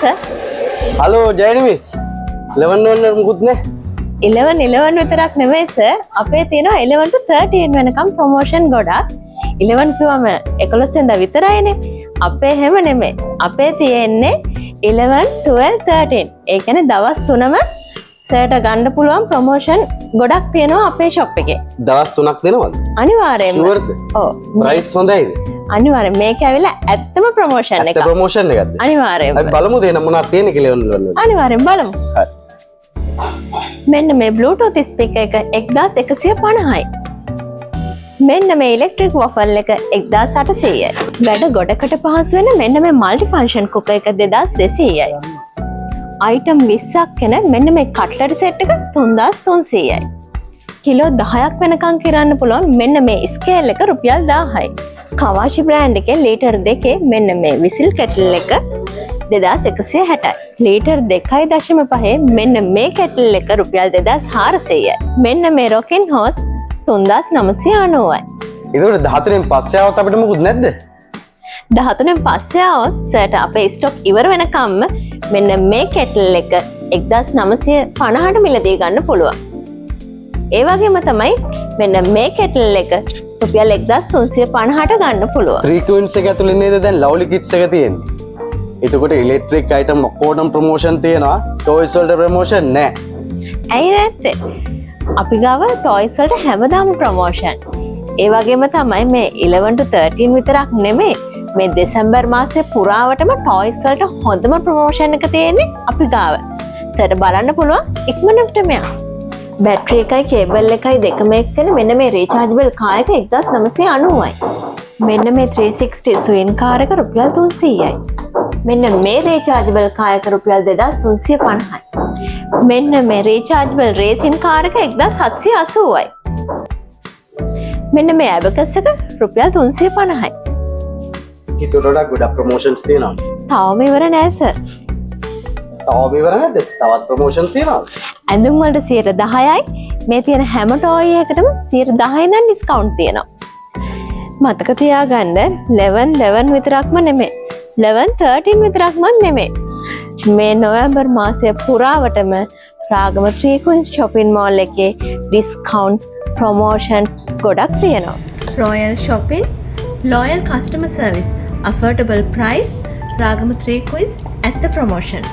Sir. Hello Jayani miss, 11 වල මුකුත් නෑ. 11 11 විතරක් නෙමෙයි සර්, අපේ තියෙනවා 11 to 13 වෙනකම් ප්‍රොමෝෂන් ගොඩක්. 11 කිව්වම 11 වෙනිදා විතරයිනේ. අපේ එහෙම නෙමෙයි. අපේ තියෙන්නේ 11, 12, 13. ඒ කියන්නේ දවස් තුනම සර්ට ගන්න පුළුවන් ප්‍රොමෝෂන් ගොඩක් තියෙනවා අපේ ෂොප් එකේ. දවස් 3ක් දෙනවද? අනිවාර්යයෙන්ම. ෂුවර්ද? ඔව්. ප්‍රයිස් හොඳයිද? අනිවාර්යෙන්, මේක ඇවිල්ලා ඇත්තම ප්‍රොමෝෂන් ඇත්ත එකක්. ප්‍රොමෝෂන් එකක්ද? අනිවාර්යයෙන්ම. අපි බලමු දෙන මොනවද තියෙන්නේ කියලා 11 වල. අනිවාර්යෙන් බලමු. හරි. මෙන්න මේ Bluetooth speaker එක 1150යි. මෙන්න මේ ඉලෙක්ට්‍රික් වොෆල් එක 1800යි. වැඩ ගොඩකට පහසු වෙන මෙන්න මේ මල්ටි ෆන්ක්ෂන් කුකර් එක 2200යි. අයිටම් 20ක් එන මෙන්න මේ කට්ලරි සෙට් එක 3300යි. කිලෝ 10ක් වෙනකන් කිරන්න පුළුවන් මෙන්න මේ ස්කේල් එක රුපියල් 1000යි. කවාෂි බ්‍රෑන්ඩ් එකේ ලීටර් 2 මෙන්න මේ විසිල් කෙටල් එක 2160යි. ලීටර් 2.5 මෙන්න මේ කෙටල් එක රුපියල් 2400යි. මෙන්න මේ රොකින් හෝස් 3990යි. ඒකට 13න් පස්සේ ආවොත් අපිට මුකුත් නැද්ද? 13න් පස්සේ ආවොත් සර්ට අපේ ස්ටොක් ඉවර වෙනකම්ම මෙන්න මේ කෙටල් එක 1950ට මිලදී ගන්න පුළුවන්. ඒ වගේම තමයි මෙන්න මේ කෙටල් එක රුපියල් 1350ට ගන්න පුළුවන්. ත්‍රී ක්වීන්ස් එක ඇතුලේ නේද දැන් ලව්ලි කිඩ්ස් එක තියෙන්නේ? එතකොට ඉලෙක්ට්‍රික් අයිටම් ඔක්කොටම ප්‍රොමෝෂන් තියෙනවා. ටොයිස් වලට ප්‍රොමෝෂන් නෑ. ඇයි නැත්තේ? අපි ගාව ටොයිස් වලට හැමදාම ප්‍රොමෝෂන්. ඒ වගේම තමයි මේ 11 to 13 විතරක් නෙමෙයි, මේ දෙසැම්බර් මාසය පුරාවටම ටොයිස් වලට හොඳම ප්‍රොමෝෂන් එක තියෙන්නේ අපි ගාව. සර්ට බලන්න පුළුවන්, ඉක්මනටම යන්න. බැටරි එකයි කේබල් එකයි දෙකම එක්කන මෙන්න මේ රීචාර්ජබල් කාර් එක 1990යි. මෙන්න මේ 360 ස්විං කාර් එක රුපියල් 300යි. මෙන්න මේ රීචාර්ජබල් කාර් එක රුපියල් 2350යි. මෙන්න මේ රීචාර්ජබල් රේසින් කාර් එක 1780යි. මෙන්න මේ ඇබකස් එක රුපියල් 350යි. ඊට වඩා ගොඩක් ප්‍රොමෝෂන්ස් තියෙනවා. තවම ඉවර නෑ සර්. තවම ඉවර නැද්ද? තවත් ප්‍රොමෝෂන් තියෙනවා. ඇඳුම් වලට 10%යි, මේ තියෙන හැම ටෝයි එකටම 10% ඉඳන් ඩිස්කවුන්ට් තියෙනවා. මතක තියාගන්න, 11 11 විතරක්ම නෙමෙයි. 11 13 විතරක්ම නෙමෙයි. මේ නොවැම්බර් මාසය පුරාවටම Ragama three Queen's shopping mall එකේ ඩිස්කවුන්ට් ප්‍රොමෝෂන්ස් ගොඩක් තියෙනවා. Royal shopping, loyal customer service, affordable price, Ragama three queens ඇත්ත ප්‍රොමෝෂන්.